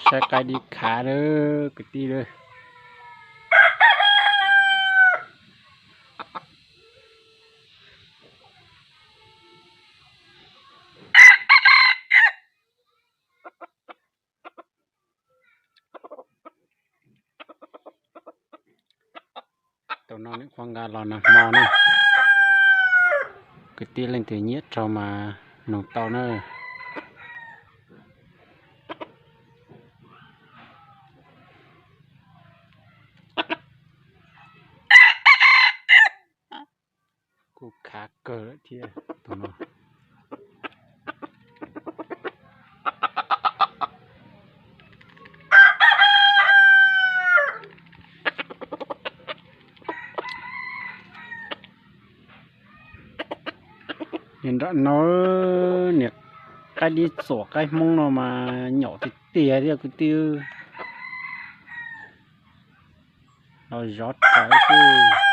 Saib qaib dib khav lawm kwv tij lawm. Tus no nws qhuav nqa los nag hmo na. Kwv tij leej twg nyiam raug mas noog tau na. Kuj khav kawg lawm thiab tus no. Niag nram no, niag qaib dib txuam qaib hmoob no mas nyaum tiag tiag thiab kwv tij. Los zov rawv xwb.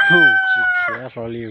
Tsis khiav hlo li.